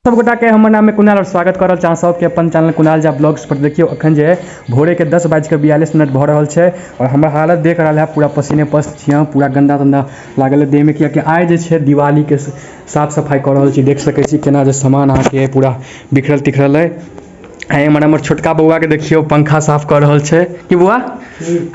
सब गोटा के हमर नाम है कुणाल और स्वागत कर रहल छी अहाँ सबके अपन चैनल कुणाल झा ब्लॉग्स पर। देखियौ अखन जे है भोरे के 10:42 भऽ रहल छै और हमर हालत देख रहल है, पूरा पसीने पस्त छी हम, पूरा गंदा तंदा लागल है देह में, कियाकि आइ जे छै दिवाली के साफ सफाई कऽ रहल छी। देख सकै छी केना जे सामान अहाँके पूरा बिखरल तिखरल है। आइ हमर छोटका बौआ के देखियौ पंखा साफ कऽ रहल छै। की बौआ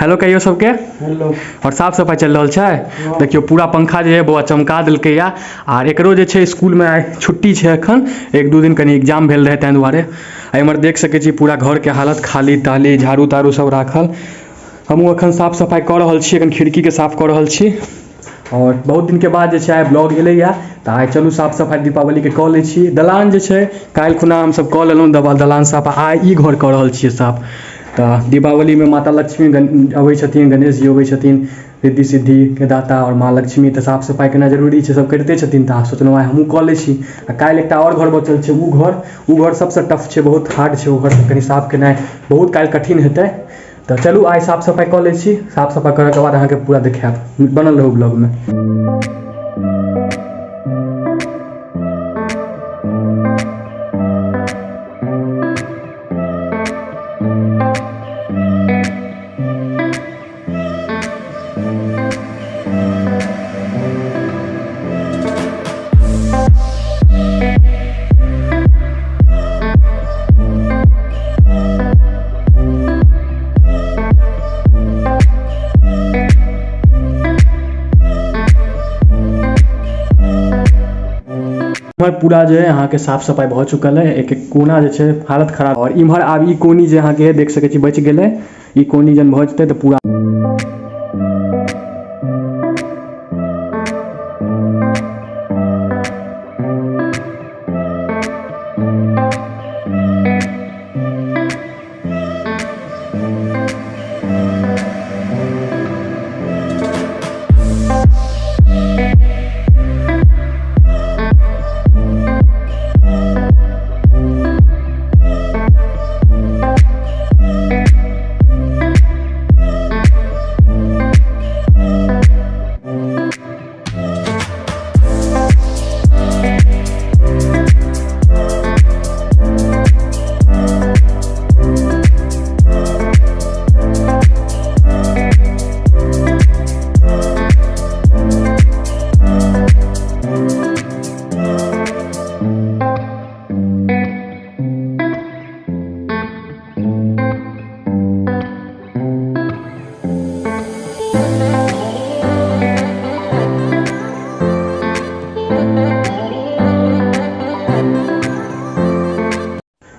हेलो कहियौ सबके। हेलो। और साफ सफाई चलि रहल छै। देखियौ पूरा पंखा जे है बौआ चमका देलकै या। आर एकरो जे छै स्कूल में आइ छुट्टी छै अखन, 1-2 दिन कनि एग्जाम भेल रहै ताहि दुआरे। आ एम्हर देख सकै छी पूरा घर के हालत खाली ताली, झाड़ू ताड़ू सब राखल। हमहूँ अखन साफ सफाई कऽ रहल छी, अखन खिड़की के साफ कऽ रहल छी। और बहुत दिन के बाद जे छै आइ ब्लॉग एलैया, तऽ आइ चलू साफ सफाई दीपावली के कऽ लै छी। दलान जे छै काल्हि खुना हमसब कऽ लेलहुँ दलान साफ, आइ ई घर कऽ रहल छियै साफ। तऽ दीपावली में माता लक्ष्मी अबै छथिन, गणेश जी अबै छथिन, रिद्धि सिद्धि के दाता और माँ लक्ष्मी, तऽ साफ सफाई केनाइ जरूरी छै, सब करिते छथिन। तऽ सोचलहुँ आइ हमहूँ कऽ लै छी। आ काल्हि एकटा आओर घर बचल छै, उ घर सबसँ टफ छै, बहुत हार्ड छै उ घर, कनि साफ केनाइ बहुत काल्हि कठिन हेतै। तऽ चलू आइ साफ सफाई कऽ लै छी। साफ सफाई करैके बाद अहाँके पूरा देखायब, बनल रहू ब्लॉग में। इम्हर पूरा जे है अहाँके साफ सफाई भऽ चुकल है, एक एक कोना जे छै हालत खराब। और इम्हर आब ई कोनी जे अहाँके देख सकै छी बचि गेलै, ई कोनी जहन भऽ जेतै तऽ पूरा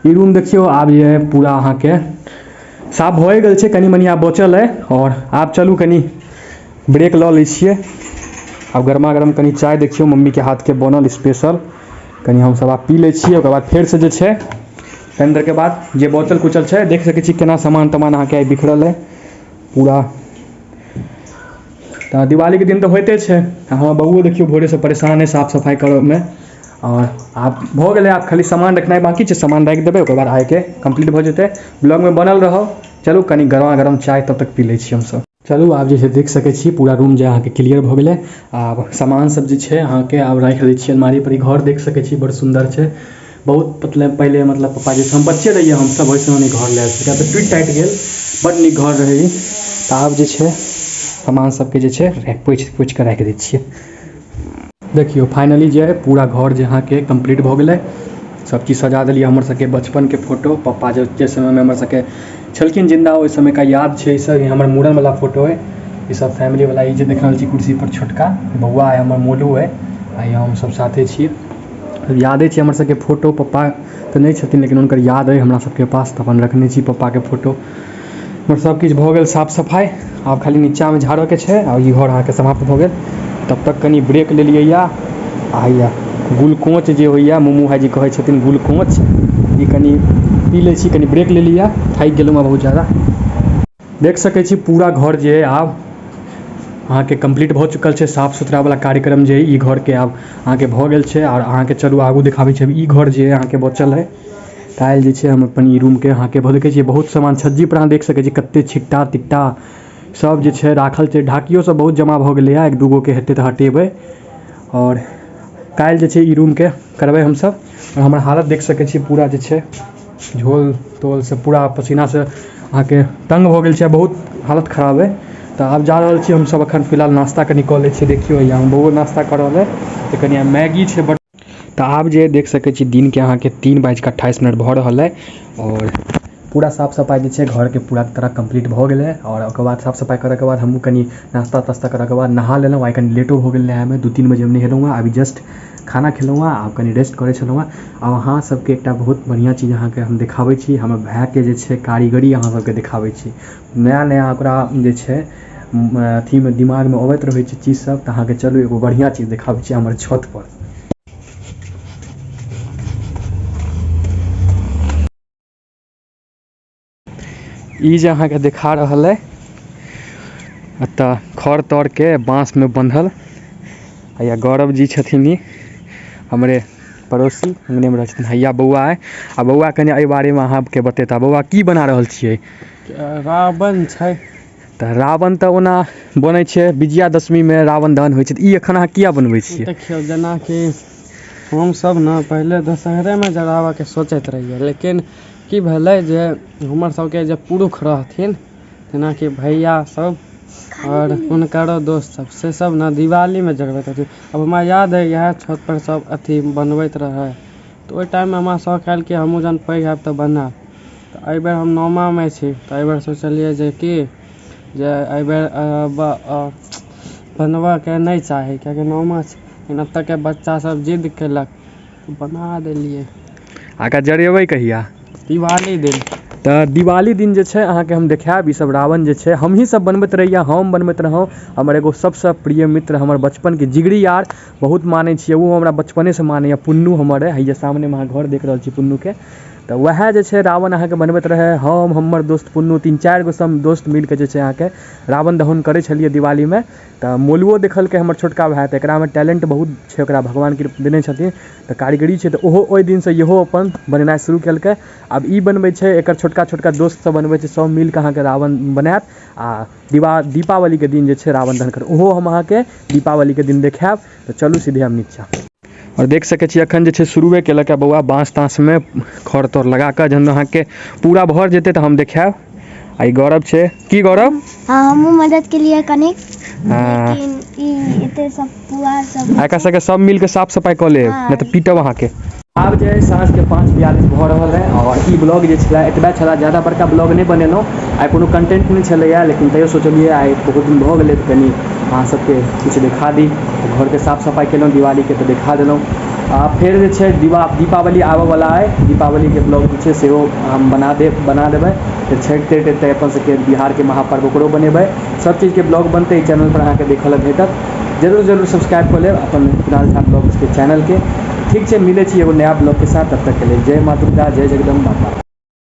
ई रूम देखियौ आब जे है पूरा अहाँके साफ भए गेल छै, कनि मनि आब बचल है। और आब चलू कनि ब्रेक लऽ लै छियै। आब गरमा गरम कनि चाय देखियौ मम्मी के हाथ के बनल स्पेशल, कनि हमसब आब पी लै छियै। ओकर बाद फेर से जे छै कनि देर के बाद जे बचल कुचल छै देख सकै छी केना सामान तामान अहाँके आइ बिखरल है पूरा। तऽ दिवाली के दिन तऽ होइते छै। हमर बौओ देखियौ भोरे से परेशान है साफ सफाई करऽ में। और आब भऽ गेलै, आब खाली सामान रखनाइ बाकी छै, सामान राखि देबै ओकर बाद आइके कम्प्लीट भऽ जेतै। ब्लॉग में बनल रहू। चलू कनि गरमा गरम चाय तब तक पी लै छी हमसब। चलू आब जे छै देख सकै छी पूरा रूम जे अहाँके क्लियर भऽ गेलै। आब सामान सब जे छै अहाँके आब राखि दै छियै अलमारी पर। ई घर देख सकै छी बड़ सुन्दर छै, बहुत मतलब पहिले मतलब पप्पा जे हम बच्चे रहियै हमसब ओहि समय घर लए आयल छलै, तऽ टूटि टाटि गेल, बड़ नीक घर रहै ई। तऽ आब जे छै सामान सबके जे छै पोछि पोछि कऽ राखि दै छियै। देखियौ फाइनली जे है पूरा घर जे अहाँके कम्प्लीट भऽ गेलै, सब चीज सजा देलियै। हमर सबके बचपनके फोटो, पप्पा जे समयमे हमर सबके छलखिन जिन्दा ओहि समयका याद छै ई सब। ई हमर मूड़नवला फोटो है, ई सब फैमिलीवला। ई जे देख रहल छी कुर्सी पर छोटका बौआ है, हमर मोलू है, आ यहाँ हम सब साथे छी। यादे छै हमर सबके फोटो, पप्पा तऽ नहि छथिन लेकिन हुनकर याद अइ हमरा सबके पास, तऽ अपन रखने छी पप्पाके फोटो। हमर सब किछु भऽ गेल साफ सफाइ, आब खाली नीचाँमे झाड़ऽके छै आ ई घर अहाँके समाप्त भऽ गेल। तब तक कनि ब्रेक लेलियै या। आ हैया गुलकोच जे होइया, मोमो भाईजी कहै छथिन गुलकोच, ई कनि पी लै छी, कनि ब्रेक लेलियै, थाकि गेलहुँ बहुत ज्यादा। देख सकै छी पूरा घर जे आब अहाँके कम्प्लीट भऽ चुकल छै। साफ सुथरा वाला कार्यक्रम जे ई घरके आब अहाँके भऽ गेल छै। आओर अहाँके चलू आगू देखाबै छी। ई घर जे अहाँके बचल है, काल्हि जे छै हम अपन ई रूमके अहाँके भऽ देखै छियै बहुत सामान छज्जी पर अहाँ देख सकै छी कते छिट्टा तिट्टा सब जे छै राखल छै। ढाकियो सब बहुत जमा भऽ गेलैया, 1-2 गो के हेतै तऽ हटेबै। और काल्हि जे छै ई रूमके करबै हमसब। आओर हमर हालत देख सकै छी, पूरा जे छै झोल तोलसँ पूरा पसीनासँ अहाँके तंग भऽ गेल छै, बहुत हालत खराब अइ। तऽ आब जा रहल छी हमसब, एखन फिलहाल नाश्ता कनि कऽ लै छी। देखियौ, हैया बौओ नाश्ता कऽ रहल अइ, तऽ कनि मैगी छै बड़। तऽ आब जे देख सकै छी दिनके अहाँके 3 बाजि कऽ 28 मिनट भऽ रहल अइ आओर पूरा साफ सफाइ जे छै घरके पूरा तरह कम्प्लीट भऽ गेलै। आओर ओकर बाद साफ सफाइ करैके बाद हमहूँ कनि नाश्ता तास्ता करैके बाद नहा लेलहुँ। आइ कनि लेटो भऽ गेल नहायमे, 2-3 बजे हम नहेलहुँ हँ। अभी जस्ट खाना खेलहुँ हँ, आब कनि रेस्ट करै छलहुँ हँ। आब अहाँ सबके एकटा बहुत बढ़िआँ चीज अहाँके हम देखाबै छी, हमर भायके जे छै कारीगरी अहाँ सबके देखाबै छी। नया नया ओकरा जे छै अथीमे दिमागमे अबैत रहै छै चीज सब। तऽ अहाँके चलू एगो बढ़िआँ चीज देखाबै छी हमर छत पर। ई जे अहाँके देखा रहल अइ, एतऽ खर तरके बाँसमे बन्धल। हैया गौरव जी छथिन, ई हमरे पड़ोसी, अंगनेमे रहै छथिन। हैया बौआ अइ, आ बौआ कनि एहि बारेमे अहाँके बतेता। बौआ, की बना रहल छियै? रावण छै। तऽ रावण तऽ ओना बनै छै विजयादशमीमे, रावण दहन होइ छै, तऽ ई एखन अहाँ किया बनबै छियै? देखियौ, जेनाकि हमसभ ने पहिले दशहरेमे जराबऽके सोचैत रहियै, लेकिन की भेलै जे हमर सबके जे पुरुष रहथिन, जेनाकि भैया सब आओर हुनकरो दोस्त सब, से सब ने दिवालीमे जरबैत रहथिन। आब हमरा याद अइ, इएह छत पर सब अथी बनबैत रहै, तऽ ओहि टाइममे हमरा शौक आयल कि हमहूँ जहन पैघ हैब तऽ बनायब। तऽ एहिबेर हम नौमामे छी, तऽ एहिबेर सोचलियै जे कि जे एहिबेर बनबऽके नहि चाही, कियाकि नौमा छै, लेकिन एतऽके बच्चा सब जिद केलक, बना देलियै। आ एकरा जरेबै कहिया? दिवाली दिन। तऽ दिवाली दिन जे छै अहाँके हम देखायब। ई सब रावण जे छै हमही सब बनबैत रहियै, हम बनबैत रहौं। हमर एगो सबसँ प्रिय मित्र, हमर बचपनके जिगरी यार, बहुत मानै छियै, ओ हमरा बचपनेसँ मानैए, पुन्नू हमर अइ। हैया सामनेमे अहाँ घर देख रहल छी पुन्नूके। तऽ वएह जे छै रावण अहाँके बनबैत रहै। हम, हमर दोस्त पुन्नू, तीन चारि गो सब दोस्त मिलके जे छै अहाँके रावण दहन करै छलियै दिवालीमे। तऽ मोलुओ देखलकै हमर छोटका भाय, तऽ एकरामे टैलेंट बहुत छै, ओकरा भगवान कृपा देने छथिन, तऽ कारीगरी छै। तऽ ओहो ओहि दिनसँ इहो अपन बनेनाइ शुरू केलकै। आब ई बनबै छै, एकर छोटका छोटका दोस्त सब बनबै छै। सब मिलके अहाँके रावण बनायत आ दीपावलीके दिन जे छै रावण दहन करत। ओहो हम अहाँके दीपावलीके दिन देखायब। तऽ चलू सीधे हम नीचा। आओर देख सकै छी एखन जे छै शुरुए केलक बौआ बाँस ताँसमे खर तर लगा कऽ। जहन अहाँके पूरा भर जेतै तऽ हम देखायब। आ ई गौरव छै। की गौरव? हँ, हमहूँ मदद केलियै कनिक, लेकिन ई एते सब पुआर सब। आ एकरा सबके सब मिलके साफ सफाइ कऽ लेब, नहि तऽ पीटब अहाँके। आब जे है साँझके 5:42 भऽ रहल है आओर ई ब्लॉग जे छलै एतबे छलै। ज्यादा बड़का ब्लॉग नहि बनेलहुँ आइ, कोनो कंटेंट नहि छलैया, लेकिन तैयो सोचलियै आइ बहुत दिन भऽ गेलै तऽ कनि अहाँ सबके किछु देखा दी। तऽ घरके साफ सफाइ केलहुँ दिवालीके, तऽ देखा देलहुँ। आ फेर जे छै दीपावली आबऽवला अइ, दीपावलीके ब्लॉग जे छै सेहो हम बना देब, बना देबै। फेर छठि तठि एतै, अपन सबके बिहारके महापर्व, ओकरो बनेबै। सब चीजके ब्लॉग बनतै, ई चैनल पर अहाँके देखऽ लए भेटत। जरूर जरूर सब्सक्राइब कऽ लेब अपन कुणाल झा ब्लॉग्सके चैनलके। ठीक छै, मिलै छी एगो नया ब्लॉगके साथ, तब तक के लेल जय माँ दुर्गा, जय जगदम्बा।